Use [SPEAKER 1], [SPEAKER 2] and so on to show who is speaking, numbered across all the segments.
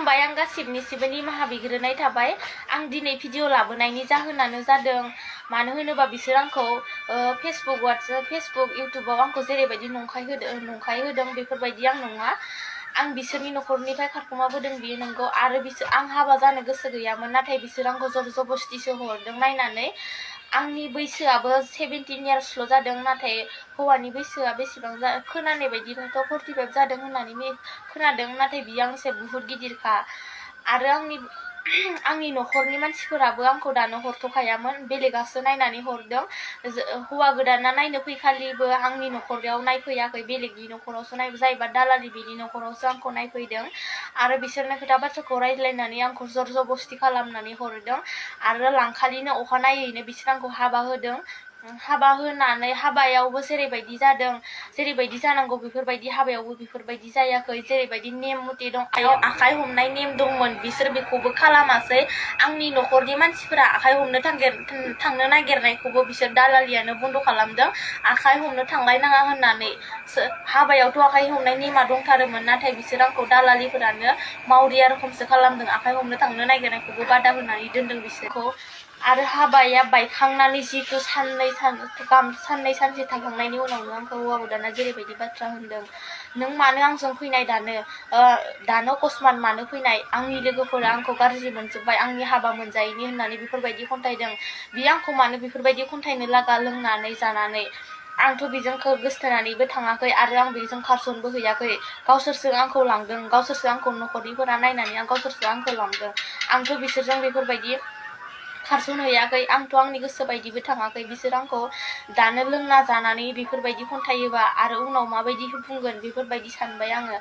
[SPEAKER 1] खुलुमबाय आं गासिबनिसिबो निमाहा बिग्रोनाय थाबाय। आं दिनै भिडिअ लाबोनायनि जाहोनानो जादों मानो होनोबा बिसोर आंखौ फेसबुक इउटुबाव आंखौ जेरैबायदि नंखाय होदों बेफोरबायदि आं नङा। आं बिसोरनि नखरनिफ्राय खारखुमाबोदों बियो नंगौ आरो आं हाबा जानो गोसो गैयामोन, नाथाय बिसोर आंखौ जर जबस्तिसो हरदों नायनानै। आंनि बैसोआबो 17 इयार्सल' जादों, नाथाय हौवानि बैसोआ बेसेबां खोनानाय बायदिबाथ' 45 जादों होननानै खोनादों, नाथाय बियो आंनिसाय बुहुत गिदिरखा। आरो आंनि नखरनि मानसिफोराबो आंखौ दानो हरथ'खायामोन, बेलेगासो नायनानै हरदों। हौवा गोदाना नायनो फैखालिबो आंनि नखराव नायफैयाखै, बेलेगनि नखरावसो जायबा दालालि बिनि नखरावसो आंखौ नायफैदों आरो बिसोरनो खोथा बाथ्राखौ रायज्लायनानै आंखौ जर जबस्ति खालामनानै हरदों आरो लांखालिनो अखानायैनो बिसोर आंखौ हाबा होदों। हाबा होनानै हाबायावबो जेरैबायदि जानांगौ बेफोरबायदि हाबायावबो बेफोरबायदि जायाखै। जेरैबायदि नेम मथे दं, आखाइ हमनाय नेम दंमोन, बिसोर बेखौबो खालामासै। आंनि नखरनि मानसिफोरा आखाइ हमनो थांनो नागिरनायखौबो बिसोर दालालियानो बन्द' खालामदों, आखाइ हमनो थांलायनाङा होननानै। हाबायावथ' आखाइ हमनाय नेमा दंथारोमोन, नाथाय बिसोर आंखौ दालालिफोरानो मावरिया रोखोमसो खालामदों, आखाइ हमनो थांनो नागिरनायखौबो बादा होनानै दोनदों बिसोरखौ। आरो हाबाया बायखांनानै जिहेतु साननै सानसे थांखांनायनि उनावनो आंखौ हौवा गोदाना जेरैबायदि बाथ्रा होनदों, नों मानो आंजों फैनाय दानो अकस्मात मानो फैनाय, आंनि लोगोफोरा आंखौ गाज्रि मोनजोब्बाय, आंनि हाबा मोनजायैनि होननानै बेफोरबायदि खन्थाइदों। बियो आंखौ मानो बेफोरबायदि खन्थाइनो लागा लोंनानै जानानै। आंथ' बेजों गोसथोनानैबो थाङाखै आरो आं बेजों खारसनबो हैयाखै। गावसोरसो आंखौ लांदों, गावसोरसो आंखौ नखरनिफोरा नायनानै गावसोरसो आंखौ लांदों। आंथ' बिसोरजों बेफोरबायदि खारसनहैयाखै, आंथ' आंनि गोसो बायदिबो थाङाखै। बिसोर आंखौ दानो लोंना जानानै बेफोरबायदि खन्थायोबा आरो उनाव माबायदि बुंगोन बेफोरबायदि सानबाय आङो।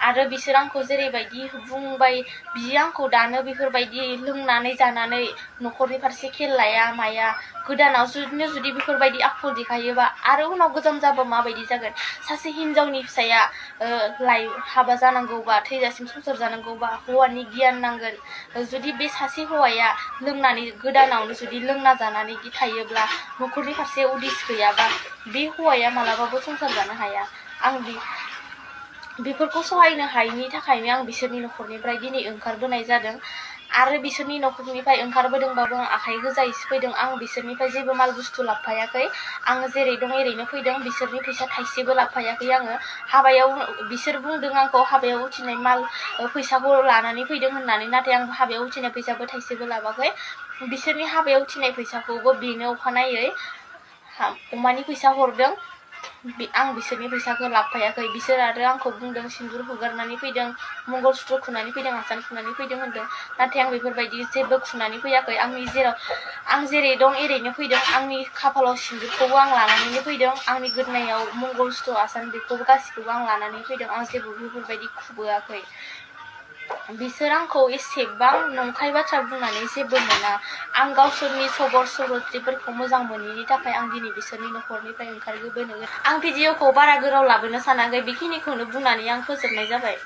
[SPEAKER 1] आरो बिसोर आंखौ जेरैबायदि बुंबाय, बियो आंखौ दानो बेफोरबायदि लोंनानै जानानै नखरनि फारसे खेल लाया माया। गोदानाव जुदि बेफोरबायदि आखल देखायोबा आरो उनाव गोजाम जाबा माबायदि जागोन। सासे हिनजावनि फिसाया हाबा जानांगौबा, थैजासिम संसार जानांगौबा हौवानि गियान नांगोन। जुदि बे सासे हौवाया लोंनानै गोदानावनो जुदि लोंना जानानै थायोब्ला, नखरनि फारसे उदिस गैयाबा, बे हौवाया मालाबाबो संसार जानो हाया। आं बेफोरखौ सहायनो हायैनि थाखायनो आं बिसोरनि नखरनिफ्राय दिनै ओंखारबोनाय जादों। आरो बिसोरनि नखरनिफ्राय ओंखारबोदोंबाबो आं आखाइ गोजायैसो फैदों। आं बिसोरनिफ्राय जेबो माल बुस्थु लाबोफायाखै, आङो जेरै दं एरैनो फैदों। बिसोरनि फैसा थाइसेबो लाबोफायाखै आङो। हाबायाव बिसोर बुंदों आंखौ हाबायाव उथिनाय फैसाखौ लानानै फैदों होननानै, नाथाय आं हाबायाव उथिनाय फैसाबो थाइसेबो लाबाखै। बिसोरनि हाबायाव उथिनाय फैसाखौबो बेनो अखानायै अमानि फैसा हरदों, आं बिसोरनि फैसाखौ लाबोफायाखै। बिसोर आरो आंखौ बुंदों सिन्दुर हुगारनानै फैदों, मंगलसुत्र खुनानै फैदों, आसान खुनानै फैदों होनदों, नाथाय आं बेफोरबायदि जेबो खुनानै फैयाखै। आं जेरै दं एरैनो फैदों। आंनि खाफालाव सिन्दुरखौबो आं लानानैनो फैदों, आंनि गोदोनायाव मंगलसुत्र आसान बेखौबो गासिखौबो आं लानानै फैदों। आं जेबो बेफोरबायदि खुबोआखै। बिसोर आंखौ एसेबां नंखाय बाथ्रा बुंनानै जेबो मोना। आं गावसोरनि सबर-सरोत्रिफोरखौ मोजां मोनैनि थाखाय आं दिनै बिसोरनि नखरनिफ्राय ओंखारबोनो। आं भिडिअखौ बारा गोलाव लाबोनो सानाखै, बेखिनिखौनो बुंनानै आं फोजोबनाय जाबाय।